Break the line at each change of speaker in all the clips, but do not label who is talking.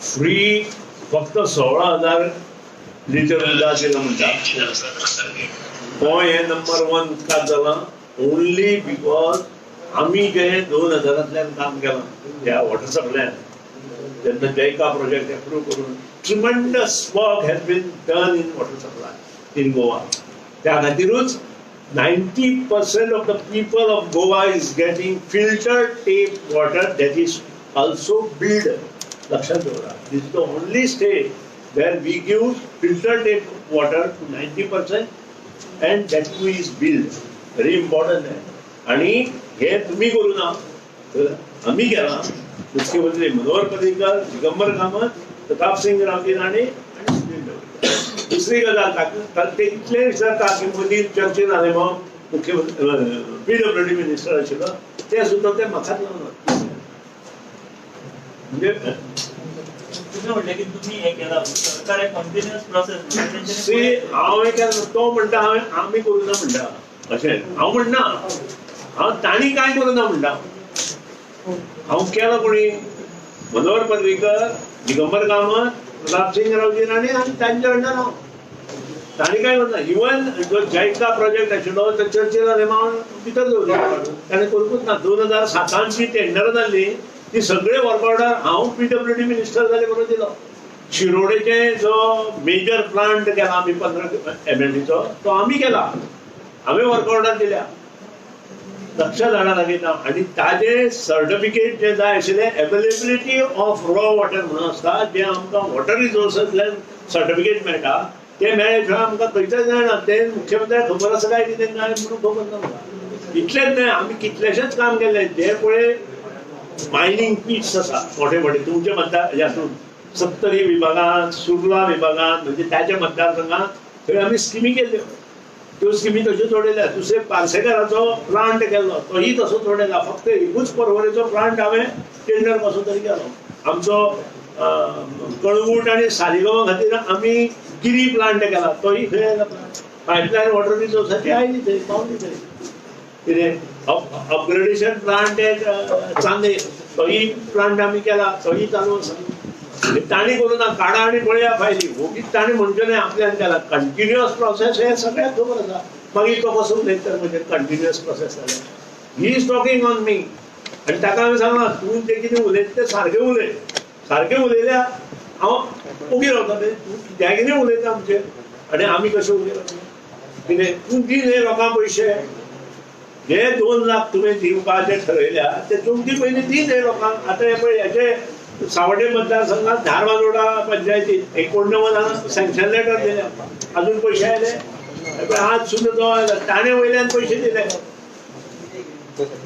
Free फक्त 16,000 litre उदक दिलां म्हणटा. गोंय हें नंबर 1 उदकांत जालां ओन्ली because आमी जे 2000 काम केलां ह्या वॉटर सप्लायान, जेन्ना जैका प्रोजेक्ट एप्रूव करून tremendous work has been done in water supply in Goa. त्या खातीरूच 90% of the people of Goa is getting filtered tap water that is also billed. लक्षात दवरा, this is the only state where we give filtered tap water to 90% and that too is billed. Very important आहे. आणि हे तुम्ही करू ना, तर आम्ही केला. मुख्यमंत्री मनोहर पर्रीकर, दिगंबर कामत, प्रतापसिंग रावजी राणे आणि सुनील ढवळीकर. दुसरी गजाल, ते इतले विचारता की मदीं चर्चे जाले मग मुख्यमंत्री पीडब्ल्यूडी मिनिस्टर आशिल्लो, ते सुद्दां ते म्हाकाच लावना म्हणजे.
तुम्ही म्हणले की तुम्ही हे केला, सरकार हे कंटिन्युअस प्रोसेस.
सी, हांव हें केलें, तो म्हणटा हांवें आमी करूं ना म्हणटा. अशें हांव म्हणना, हांव तांणी कांय करूं ना म्हणटा. हांव केलो कोणी? मनोहर पर्रीकर, दिगंबर कामत, प्रतापसिंग रावजी राणे आनी तांच्या कडल्यान हांव. तांणी काय करना. इवन जो जैका प्रोजेक्ट आशिल्लो तो चर्चेर हांव भितर दवरलो, ताणें करूंकूच ना. 2007 जी टेंडरां जाल्ली ती सगळे वर्क ऑर्डर हांव पीडब्ल्यूडी मिनिस्टर जाले बरोबर दिलो. शिरोडेचे जो मेजर प्लांट केला आमी 15 एमएलडीचो, तो आमी केला, हांवें वर्क ऑर्डर दिल्या. लक्षात हाडा दाखयता. आनी ताजे सर्टिफिकेट जे जाय आशिल्ले, एवेलेबिलिटी ऑफ रॉ वॉटर म्हणून आसता, जे आमकां वॉटर रिसोर्सांतल्यान सर्टिफिकेट मेळटा, ते मेळ्ळे शिवाय आमकां खंयचेच जायना. ते मुख्यमंत्र्याक खबर आसा काय कितें काय म्हणून खबर ना म्हाका. इतलेंच न्हय, आमी कितलेशेच काम केले. जे पळय मायनींग पिट्स आसा मोठे मोठे तुमचे मतदार हातून, सत्तरी विभागात, सुर्ला विभागात, म्हणजे त्याच्या मतदारसंघात, थंय आमी स्किमी केल्ल्यो. त्यो स्किमी तश्योच उडयल्या. दुसरे पार्सेकाराचो प्लांट केल्लो, तोही तसोच उडयला. फक्त एकूच पर्वरेचो प्लांट हांवें टेंडर कसो तरी केलो. आमचो कळंगूट आनी सालिगांवा खातीर आमी गिरी प्लांट केला, तोही खंय आयला? पायपलायन वॉटर रिसोर्साची आयली थंय, पावली थंय. कितें अपग्रेडेशन प्लांट चांदे, तोही प्लांट आमी केला, तोही चालू आसा. तांणी करूं ना, काडा आनी पळया फायली. ओगीच तांणी म्हणचें न्हय आपल्यान केला. कंटिन्युअस प्रोसेस हे सगळ्याक खबर आसा. मागीर तो कसो उलयता म्हणजे कंटिन्युअस प्रोसेस जाल्यार? He is talking on me. आनी ताका हांवें सांगलां, तूं जें कितें उलयता तें सारकें उलय. सारकें उलयल्यार हांव ओगी रावता. तूं कित्याक कितें उलयता आमचेर आनी आमी कशें उगी रावतले? कितें तूं दी न्ही लोकांक पयशे. हे 2 लाख तुवें दिवपाचे ठरयल्या, ते तुमची पयलीं दी न्ही लोकांक. आतां हे पळय, हेचे सावड्डे मतदारसंघात धारबांदोडा पंचायतीत 89 सँक्शन लेटर दिल्या, अजून पैसे आयले? हे पळय, आज सुद्दां तो आयला, ताणें वयल्यान पयशे दिले.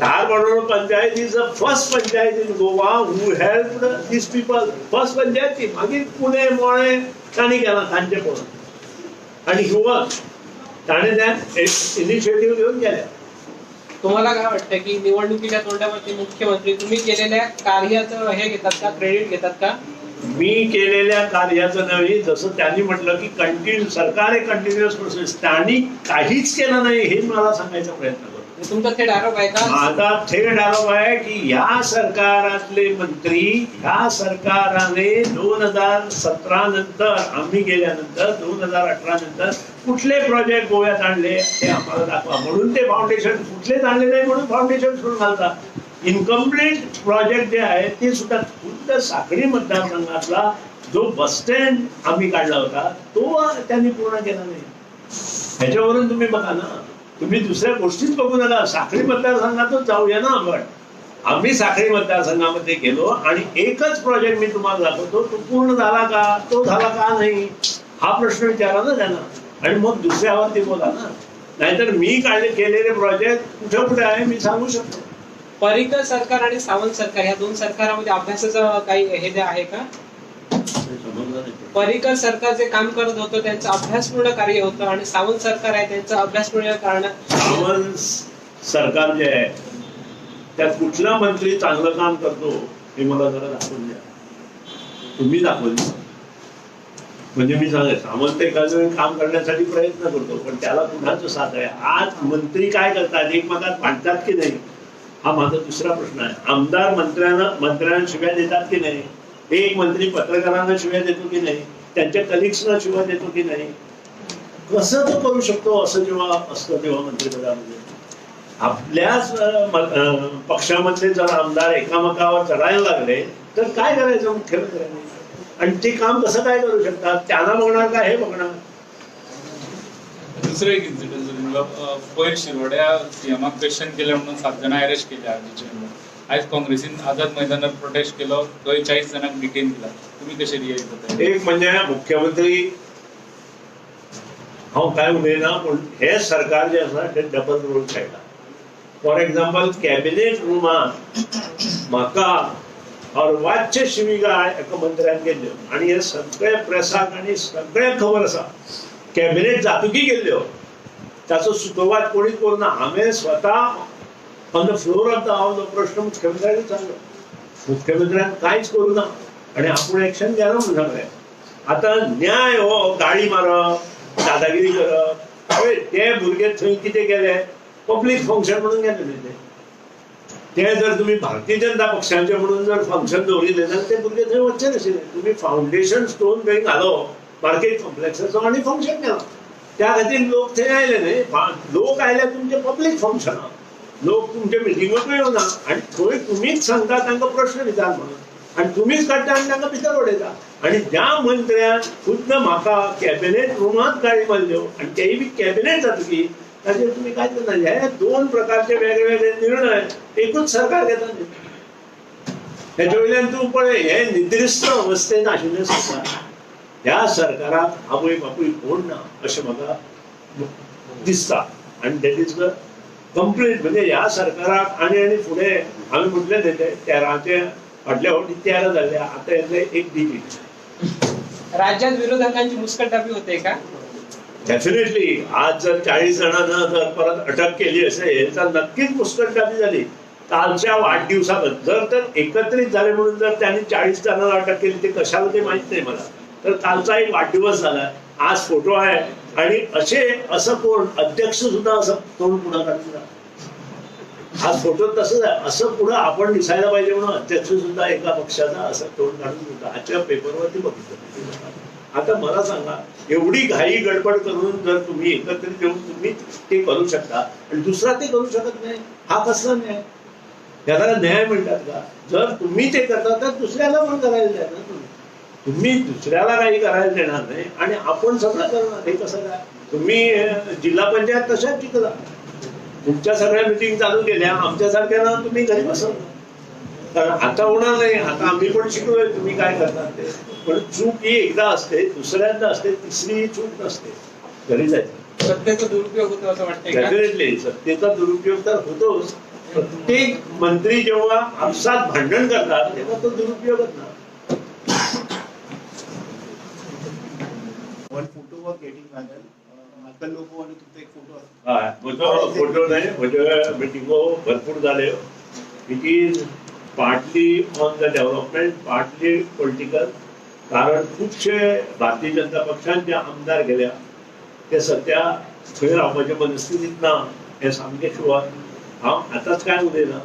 Dharbandora panchayat is the first panchayat in Goa who help these people. First panchayat ती. मागीर पुणे मोळे तांणी केलां तांचे पळोवन आनी हिवच ताणें तें इनिशिएटीव घेवन केलें.
तुम्हाला काय वाटतं की निवडणुकीच्या तोंडावरती मुख्यमंत्री तुम्ही केलेल्या कार्याचं हे घेतात का, क्रेडिट घेतात का?
मी केलेल्या कार्याचं नव्हे, जसं त्यांनी म्हटलं की कंटिन्यू सरकार हे कंटिन्युअस प्रोसेस, त्यांनी काहीच केलं नाही हे मला सांगायचा प्रयत्न करतो.
तुमचा थेट आरोप आहे का?
माझा थेट आरोप आहे की ह्या सरकारातले मंत्री, ह्या सरकाराने 2017 नंतर, आम्ही गेल्यानंतर, 2018 नंतर कुठले प्रोजेक्ट गोव्यात आणले ते आम्हाला दाखवा. म्हणून ते फाउंडेशन कुठलेच आणले नाही म्हणून फाउंडेशन सोडून घालतात. इनकम्प्लीट प्रोजेक्ट जे आहे ते सुद्धा, खुद्द साखळी मतदारसंघातला जो बस स्टँड आम्ही काढला होता तो त्यांनी पूर्ण केला नाही. ह्याच्यावरून तुम्ही बघा ना, तुम्ही दुसऱ्या गोष्टीच बघू नका, साखळी मतदारसंघातच जाऊया ना आपण. आम्ही साखळी मतदारसंघामध्ये गेलो आणि एकच प्रोजेक्ट मी तुम्हाला दाखवतो, तो पूर्ण झाला का? तो झाला का नाही हा प्रश्न विचारा ना त्यांना आणि मग दुसऱ्यावरती बोला ना. नाहीतर मी काढले केलेले प्रोजेक्ट कुठे कुठे आहे मी सांगू शकतो.
पर्रिकर सरकार आणि सावंत सरकार ह्या दोन सरकारामध्ये अभ्यासाचं काही हे जे आहे का? पर्रिकर सरकार जे काम करत होतं त्यांचं अभ्यासपूर्ण कार्य होतं आणि सावंत सरकार आहे त्यांचं अभ्यासपूर्ण कारण.
सावंत सरकार जे आहे त्यात कुठला मंत्री चांगलं काम करतो हे मला जरा दाखवून द्या. तुम्ही दाखवून द्या. म्हणजे मी सांगेल, सावंत एखाद्या वेळी काम करण्यासाठी प्रयत्न करतो, पण त्याला कुणाचं साथ आहे? आज मंत्री काय करतात, एकमेकात भांडतात की नाही, हा माझा दुसरा प्रश्न आहे. आमदार मंत्र्यांना शिव्या देतात की नाही? एक मंत्री पत्रकारांना शिव्या देतो की नाही, त्यांच्या कलिग्सना शिव्या देतो की नाही, कसं तो करू शकतो? असं जेव्हा असतं तेव्हा मंत्रिपदामध्ये आपल्याच पक्षामधले जर आमदार एकामेकावर चढायला लागले तर काय करायचं मुख्यमंत्र्यांनी? आणि ते काम कसं काय करू शकतात? त्यांना बघणार का हे बघणार?
दुसरो एक इन्सिडंट, पयर शिरोड्या सीएमाक क्वेश्चन केले म्हणून 7 जाणां अरेस्ट केले आजचे. आयज काँग्रेसीन आझाद मैदानार प्रोटेस्ट केलो, थंय 40 जाणांक डिटेन केला. तुमी कशें रिएक्ट जाता?
एक म्हणजे मुख्यमंत्री, हांव काय उलयना, पूण हे सरकार जे आसा ते डबल रोल खेळटा. फॉर एक्झाम्पल, कॅबिनेट रुमांत म्हाका अर्वाच्य शिवीगाळ एका मंत्र्यान केल्ल्यो आनी हे सगळे प्रेसाक आनी सगळ्यांक खबर आसा. कॅबिनेट जातुकी केल्ल्यो, ताचो सुतोवात कोणीच करूना. हांवें स्वता on the floor of the house प्रश्न मुख्यमंत्र्याक विचारलो, मुख्यमंत्र्यान कांयच करूं ना आनी आपूण एक्शन घेना म्हणून सांगलें. आतां न्याय हो गाळी मारप, दादागिरी करप. हय, ते भुरगे थंय कितें केले, पब्लीक फंक्शन म्हणून गेले न्ही ते. ते जर तुम्ही भारतीय जनता पक्षाचे म्हणून जर फंक्शन दवरिल्लें जाल्यार ते भुरगे थंय वचचे नाशिल्ले. तुम्ही फावंडेशन स्टोन थंय घालो मार्केट कॉम्प्लेक्साचो आनी फंक्शन केलां, त्या खातीर लोक थंय आयले न्ही. लोक आयले तुमचे पब्लीक फंक्शनाक, लोक तुमच्या मिटिंगेकूय येवना आनी थंय तुमीच सांगता तांकां प्रश्न विचार म्हणून, आनी तुमीच काडटा आनी तांकां भितर उडयता. आनी ज्या मंत्र्यान खुद्द म्हाका कॅबिनेट रुमांत गाळी मारल्यो आनी तेय बी कॅबिनेट जातकीर, ताचेर तुमी कांयच करना. हे दोन प्रकारचे वेगळे वेगळे निर्णय एकूच सरकार घेता न्ही. हेजे वयल्यान तूं पळय, हे निद्रिस्त अवस्थेन आशिल्लें सरकार. ह्या सरकाराक आवय बापूय कोण ना अशें म्हाका दिसता. आनी that is the complete. म्हणजे ह्या सरकाराक आनी आनी फुडें आमी म्हटलें न्ही, ते 13 फाटल्या फावटी 13 जाल्ले, आतां येतले एक डिजीट.
राज्यात विरोधकांची मुस्कटदाबी होते का?
डेफिनेटली. आज जर 40 जाणांना जर परत अटक केली असेल तर नक्कीच मुस्कटदाबी झाली. कालच्या वाढदिवसात जर तर एकत्रित झाले म्हणून जर त्यांनी 40 जणांना अटक केली, ते कशाला ते माहित नाही मला. तर कालचा एक वाढदिवस झाला, आज फोटो आहे आणि असे असं कोण अध्यक्ष सुद्धा असं तोंड पुढं काढून, आज फोटो तसंच आहे, असं पुढं आपण दिसायला पाहिजे म्हणून अध्यक्ष सुद्धा एका पक्षाचा असं तोंड काढून होता. आजच्या पेपरवरती बघितलं. आता मला सांगा, एवढी घाई गडबड करून जर तुम्ही एकत्रित येऊन तुम्ही ते करू शकता आणि दुसरा ते करू शकत नाही, हा कसला न्याय? त्याला न्याय म्हणतात का? जर तुम्ही ते करता तर दुसऱ्याला पण करायला द्या ना. तुम्ही तुम्ही दुसऱ्याला काही करायला देणार नाही आणि आपण सगळं करणार, हे कसं काय? तुम्ही जिल्हा पंचायत तशाच जिंकला, तुमच्या सगळ्या मिटिंग चालू केल्या, आमच्यासारख्यांना तुम्ही घरी बसवलं. कारण आता होणार नाही, आता आम्ही पण शिकलोय तुम्ही काय करणार ते. पण चूक ही एकदा असते, दुसऱ्यांदा असते, तिसरी चूक नसते, घरी जायचं.
सत्तेचा दुरुपयोग होतो असं वाटतंय का?
डेफिनेटली सत्तेचा दुरुपयोग तर होतोच. प्रत्येक मंत्री जेव्हा आपसात भांडण करतात तेव्हा तो दुरुपयोगच ना.
One photo was getting viral. Michael Lobo आणि तुमचा एक फोटो.
म्हजो फोटो न्हय, म्हज्यो मिटिंगो भरपूर जाल्यो. It is partly on the development, partly political. कारण खुबशे भारतीय जनता पक्षान जे आमदार गेल्या ते सद्या थंय रावपाचे मनस्थितीत ना, हें सामकें शुअर. हांव आतांच कांय उलयना.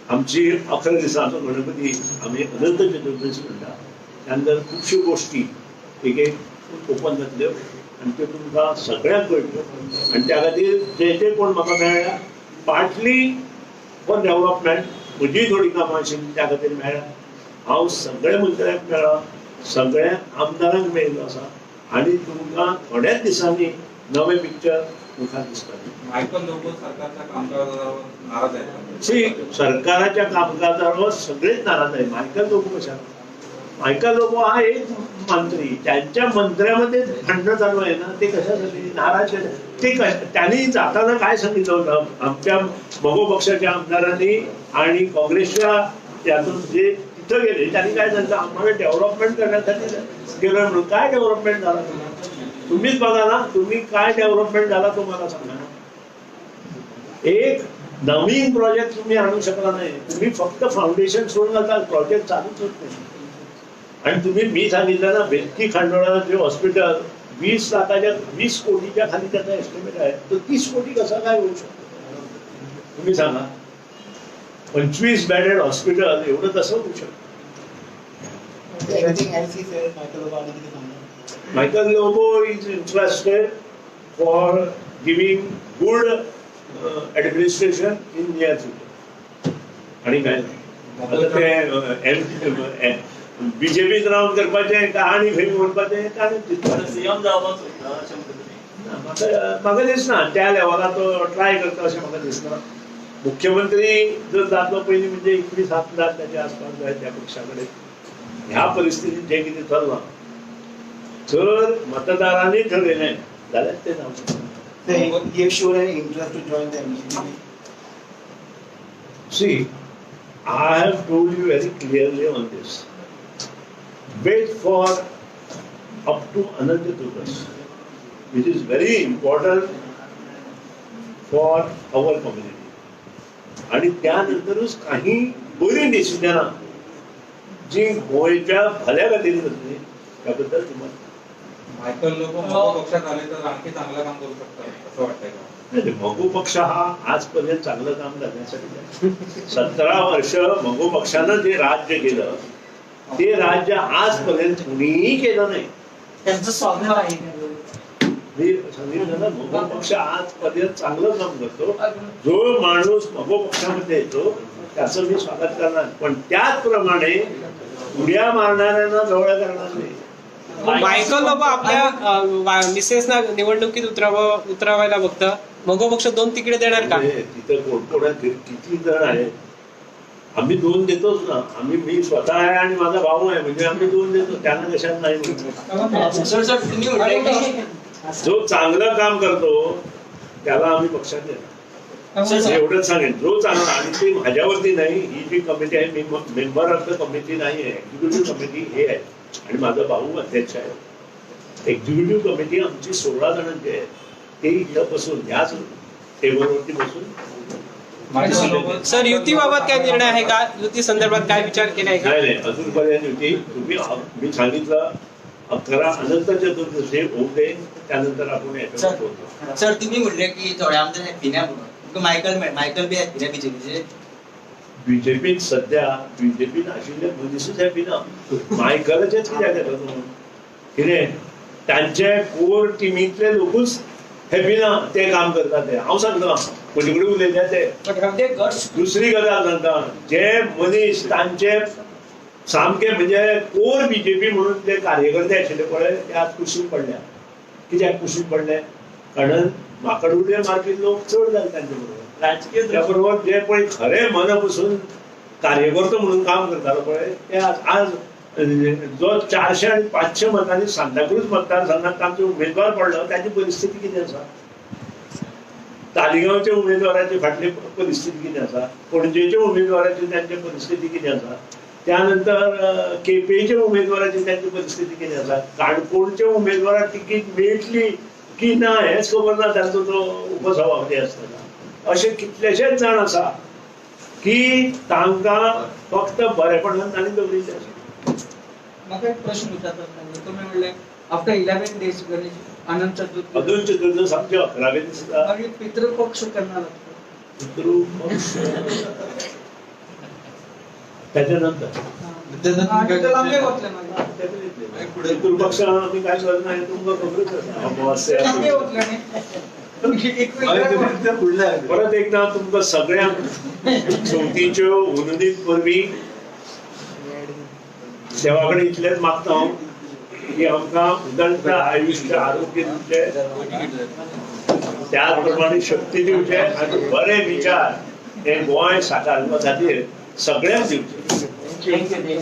आमची 11 दिसांचो गणपती आमी अनंत चतुर्दशी म्हणटा, त्यानंतर खुबश्यो गोश्टी एक एक ओपन जातल्यो आनी त्यो तुमकां सगळ्यांक कळट्यो. आनी त्या खातीर जे जे कोण म्हाका मेळ्ळ्या पार्टली फॉर डेव्हलपमेंट, म्हजीय थोडीं कामां आशिल्लीं त्या खातीर मेळ्ळ्या. हांव सगळ्या मंत्र्यांक मेळ्ळा, सगळ्या आमदारांक मेळिल्लो आसा आनी तुमकां थोड्याच दिसांनी नवें पिक्चर मुखार दिसतलें.
मायकल लोबो सरकारच्या कामकाजावर नाराज आहेत.
सी, सरकाराच्या कामकाजावर सगळेच नाराज आहे. मायकल लोबो कशाला? मायकल लोबो हा एक मंत्री, त्यांच्या मंत्र्यामध्ये भांडणं चालू आहे ना, ते कशासाठी नाराज? ते त्यांनी जाताना काय सांगितलं होतं आमच्या मगो पक्षाच्या आमदारांनी आणि काँग्रेसच्या त्यातून जे तिथं गेले त्यांनी काय सांगितलं, आम्हाला डेव्हलपमेंट करण्यासाठी गेलं म्हणून. काय डेव्हलपमेंट झाला तुम्हाला? तुम्हीच बघा ना, तुम्ही काय डेव्हलपमेंट झाला तुम्हाला सांगा ना. एक नवीन प्रोजेक्ट तुम्ही आणू शकला नाही, तुम्ही फक्त फाउंडेशन सोडून घालता, प्रोजेक्ट चालूच होत नाही. आणि तुम्ही मी सांगितलं ना, बेलकी खांडोळा जे हॉस्पिटल 20 लाखाच्या 20 कोटीच्या खाली त्याचा एस्टिमेट आहे, तो 30 कोटी कसा काय होऊ शकतो तुम्ही सांगा? 25 बेडेड हॉस्पिटल एवढं कसं होऊ शकतं?
Anything else he said, Michael Lobo आणि किती सांगणार?
Michael Lobo is interested for giving good administration in near future. आणि काय आता ते बीजेपीत रावन करपाचें काय आनी खंय म्हणपाचें ताणें चिंतपाचें.
सीएम जावपाक सोदता अशें म्हणटा तुमी.
म्हाका दिसना त्या लेवलार तो ट्राय करता अशें म्हाका दिसना. मुख्यमंत्री जर जातलो पयलीं म्हणजे 21 आमदार ताचे आसपाक जाय त्या पक्षा कडेन. ह्या परिस्थितीत जें कितें चल्लां जर मतदारांनी ठरयलें जाल्यार तें जावचें.
He has shown an interest to join the MGP.
See, I have told you very clearly on this. Wait for up to Anant Chaturdashi, which is very important for our community. आणि त्यानंतरच काही बरी डिसिजनां जी गोंयच्या भल्या खातीर जातली त्याबद्दल तुम्हाला.
मायकल लोबो मगो पक्षात आले तर आणखी चांगलं काम करू शकतात असं वाटतंय का?
नाही, मगो पक्ष हा आजपर्यंत चांगलं काम करण्यासाठी 17 वर्ष मगो पक्षानं जे राज्य केलं ते राज्य आजपर्यंत कुणीही केलं नाही.
त्यांचं स्वागत आहे.
मी सांगितलं ना, मगो पक्ष आजपर्यंत चांगलं काम करतो. जो माणूस मगो पक्षामध्ये येतो त्याचं मी स्वागत करणार, पण त्याचप्रमाणे उड्या मारणाऱ्यांना जवळ करणार नाही.
मायकल लोबो आपल्या मिसेसना निवडणुकीत उतरवायला बघतं. मगो पक्ष 2 तिकडे देणार का?
तिथं कोण कोण किती जण आहेत, आम्ही 2 देतोच ना. आम्ही मी स्वतः आहे आणि माझा भाऊ आहे, म्हणजे आम्ही 2 देतो, त्यांना कशाला नाही म्हणतो.
सर तुम्ही म्हटलं
जो चांगलं काम करतो त्याला आम्ही पक्षात देणार, एवढंच सांगेन. जो चांगला, आणि ते माझ्यावरती नाही, ही जी कमिटी आहे, मी मेंबर ऑफ the committee नाही आहे, एक्झिक्युटिव्ह कमिटी हे आहे आणि माझा भाऊ अध्यक्ष आहे. एक्झिक्युटिव्ह कमिटी आमची 16 जणांची आहे, ते इथं बसून ह्याच टेबलवरती बसून.
सर युतीबाबत काय निर्णय आहे का? युती संदर्भात काय विचार केला आहे का?
नाही नाही, अजूनपर्यंत युती तुम्ही मी सांगितलं 11 अनंत चतुर्दशी होऊ दे, त्यानंतर आपण याच्यावर बोलतो.
सर तुम्ही म्हणले की थोडे आमदार हॅपी नाही म्हणून, मायकल बी हॅपी नाही बीजेपीचे.
बीजेपीत सध्या बीजेपीत आशिल्ले मनीसूच हॅपी ना, मायकलाचेच कित्याक येता तूं? कितें तांचे कोर टिमींतले लोकूच हॅपी ना ते काम करतात ते. हांव सांगता म्हजे कडेन उलयल्या ते. दुसरी गजाल सांगता, जे मनीस तांचे सामके म्हणजे कोर बीजेपी म्हणून जे कार्यकर्ते आशिल्ले पळय ते आज कुशीक पडल्या. कित्याक कुशीक पडले? कारण माकड उडयो मारपी लोक चड जाले तांचे बरोबर.
राजकीय
त्या बरोबर जे पळय खरे मना पसून कार्यकर्तो म्हणून काम करतालो पळय ते आज जो 400 आणि 500 मतांनी सांताक्रूज मतदारसंघात आमचे उमेदवार पडलो ताची परिस्थिती कितें आसा, तालिगांवच्या उमेदवाराची फाटली परिस्थिती कितें आसा, पणजेच्या उमेदवाराची तांची परिस्थिती कितें आसा, त्यानंतर केपेंच्या उमेदवाराची तांची परिस्थिती कितें आसा, काणकोणच्या उमेदवाराक तिकीट मेळटली की ना हेच खबर ना तांचो तो उपसभापती आसतना. अशे कितलेशेच जाण आसा की तांकां फक्त बरेपणान तांणी दवरिल्लें आसा.
म्हाका एक प्रश्न विचारता, तुम्ही म्हणले आफ्टर 11 डेज गणेश अनंत चतुर्थी,
अनंत चतुर्दश आमच्या 11व्या दिसा
मागीर पितृपक्ष केन्ना लागता?
पितृपक्ष त्याच्या नंतर पितृपक्ष आम्ही काय करत नाही, तुमकां खबरूच आसा. अमावास्या परत एकदा तुमकां सगळ्यांक चवथीच्यो उनदीत परबी देवा कडेन इतलेंच मागता हांव की आमकां उदंत आयुश्य आरोग्य दिवचें, त्याच प्रमाणे शक्ती दिवचे आनी बरे विचार हे गोंय साकारपा खातीर सगळ्यांक दिवचे.